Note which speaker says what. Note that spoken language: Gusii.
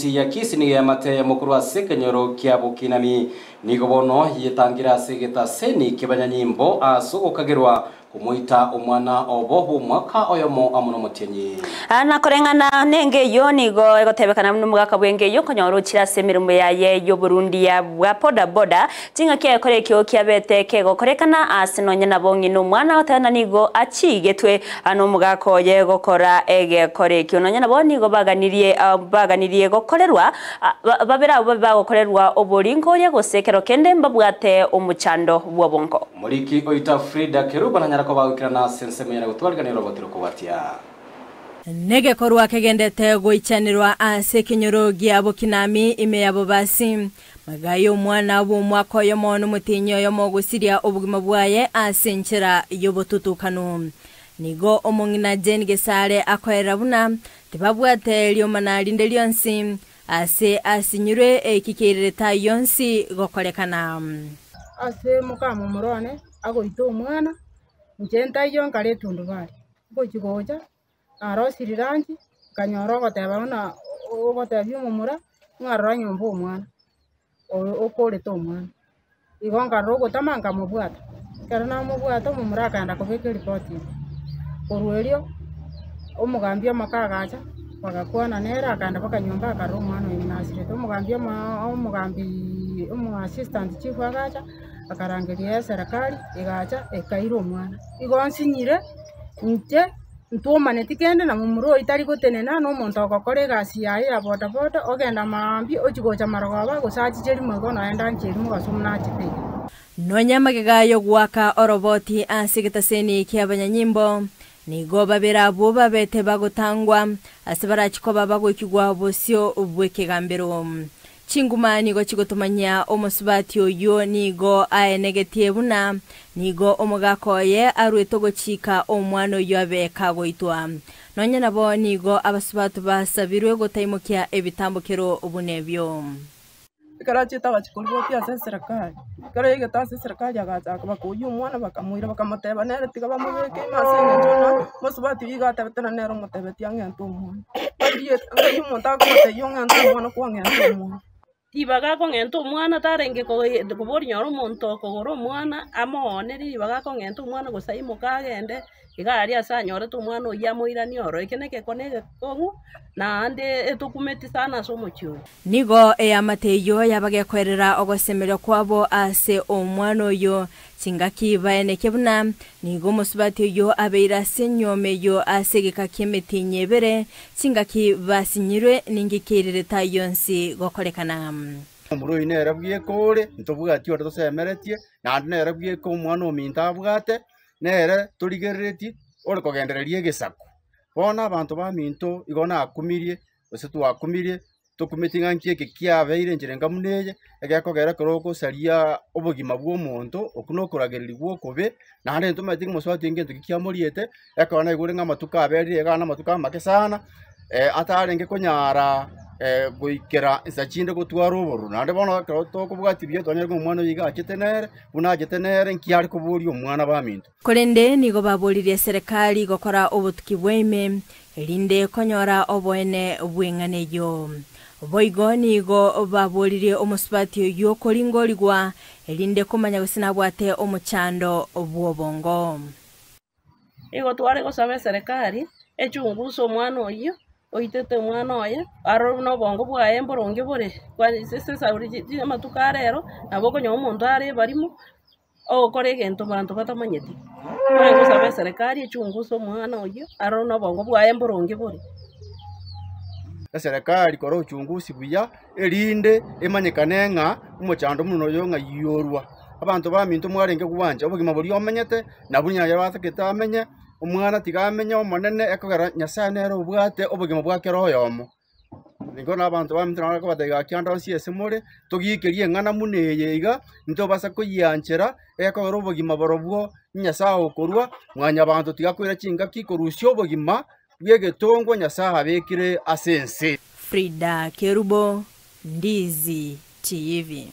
Speaker 1: Ya Kisii nigo eamate eyemo korwa ase ekenyoro kia Bokinami. Nigo bono yetangire ase egetaseni ki'abanyanyimbo ase ogokagerwa komoita omwana obo bw'omwaka oyomo amo nomotienyi.
Speaker 2: Na koreng'ana nenga eyio nigo egotebekana buna omogaka bw'enga eyio okonyora ochire ase emeremo yaye y'oborundia bwa boda boda, chingaki egekora ekio kiabete kegokorekana ase nonya nabo ng'ina omwana goteba ng'a nigo achigetwe nomogaka oye gokora egekora ekio. Nonya nabo nigo baganirie baganirie gokorerwa babere abwo babe bagokorerwa oboringoria gose ekero kende mbabwate omochando bw'obongo.
Speaker 1: Omoriki oito Frida Kerubo nanyare koba agoikerana ase ensemo eyere gotwariganera obotiro kobwatia.
Speaker 3: Negekorwa kegendete goichanerwa ase ekenyoro gia Bokinami ime ya Bobasi. Magaye omwana bw'omwaka oyomo nomotienyi oyomo gosiria obogima bwaye ase enchera y'obotutukanu. Nigo omong'ina Jane Gesare akoerera buna tibabwate riomana rinde rionsi ase asinyirwe eki keirerete ayio onsi gokorekana.
Speaker 4: Ase mokamomura one agoita omwana, inche ntaiyo nkare etundubari, ngochia gocha, narosirie lunch, nkanyora ogoteba buna ogotebia omomura, ng'a rora nyomba omwana, oyo okorete omwana. Igo nkarora ogotama nkamobwata, ekero namobwata omomura akaenda kobeka eripoti ime. Korwa erio, omogambi omoke agacha, bagakwana nere akaenda mpaka nyomba akarora omwana oye buna asirete. Omogambi omo omogambiiii omo assistant chief agacha, akarangeria eserekari egacha ekaira omwana. Igo nsinyire inche. Ntwomaneti kende na momura oyio tari gotenena nomonto ogokora egasi yaye ya bodaboda, ogenda maambia ochia gocha marogoba, gose achiche rimo igo naende anche erimo gose buna achete iga.
Speaker 3: Nonya magega y'ogoaka oroboti ase egetaseni ki'abanyanyimbo, nigo babere abwo babete bagotangwa ase barachie koba bagoikigwa bosio bw'ekegambero. Chinguma nigo chigotomanyia omosubati oyio nigo aenegetie buna nigo omogaka oye aruete ogochika omwana oyio abe kagoitwa. Nonya nabo nigo abasubati basabirwe gotaimokia ebitambokero buna ebio.
Speaker 5: Ekero achiete agachia koribotia ase eserekari, ekero yaigete ase eserekari agachaka bakoyia omwana bakamoira bakamoteba nere tiga bamobeke ime ase eng'encho ng'a mosubati oyio iga atebete na nere omotebetie ang'ente omwana. Ngai omonto akomotebia ong'ente omwana kwang'enta omwana.
Speaker 6: Ribaga akong'enta omwana tarenge koboria nyora omonto okogora omwana amooonerie ribaga akong'enta omwana gose aimoke agende iga aria ase anyorete omwana oyio amoiranie oro. Eke negekone egekong'u naende etokumeti sana ase omochie oyo.
Speaker 3: Nigo eamate eyio yabagekoerera ogosemeria kwabo ase omwana oyo Chingaki baeneke buna nigo omosubati oyio abeire ase enyuomo eyio ase egeka ki'emetienyi ebere, chingaki basinyirwe ninki keirerete ayio onsi gokorekana.
Speaker 7: Omorwoti oyo nere bweka ore, ntobwati onde tosemeretie, naende nere bweka omwana ominto abwate, nere torigereretie ore kogendereria egesaku. Bono abanto baminto igo nakumirie, gose twakumirie, Tokumeti ng'a nki eke kiabeire enchera enga buna eye, egekogera ekero ogosaria obogima bw'omonto, okwo nokoragereria gwokobe, naende ntomanyeti ng'a omosubati oyo ngento ki kiamoriete, ekero naigure ng'a amatuko aberire iga na amatuko amake sana, atarenge konyara goikera nsa chinde gotwara obororo. Naende bono ekero tokobwatia buya twanyora ng'a omwana oyo iga achete nere, buna achete nere nki are koboria omwana baminto.
Speaker 3: Korende nigo baboririe eserekari gokora obotuki bwaime, erinde konyora oboene bw'eng'ana eyio. Boigo nigo baboririe omosubati oyio koringorigwa, erinde komanya gose nabwate omochando bw'obongo.
Speaker 6: Nigo tware gosaba eserekari echunguse omwana oyio oitete omwana oye, arore buna obongo bwaye mboronge bore, ase esauri amatuko a rero, nabo okonyora omonto are ebarimo. Ogokora egento banto batamanyeti, nare gosaba eserekari echunguse omwana oyio arore nobongo bwaye mboronge bore.
Speaker 7: Eserekari kora uchunguzi buya, erinde emanyekane ng'a omochando buna oyo ng'ai orwa. Abanto baminto mwarenge gwancha obogima boria omenyete, nabwo nyaye batagete amenye, omwana tiga amenye omonene ekogera Nyasaye nere obwate obogima bwa kera oyomo. Nigo na abanto baminto nabo bakobatebia gaki ande onsi ase more, togiikerie eng'ana buna eye iga, ntobasa koyianchera, ekogera obogima borobwo Nyasae okorua, mwanyabanto tiga koira chingaki korusia obogima bw'egetongwa Nyasae abekire ase ense.
Speaker 3: Frida Kerubo, Ndizi TV.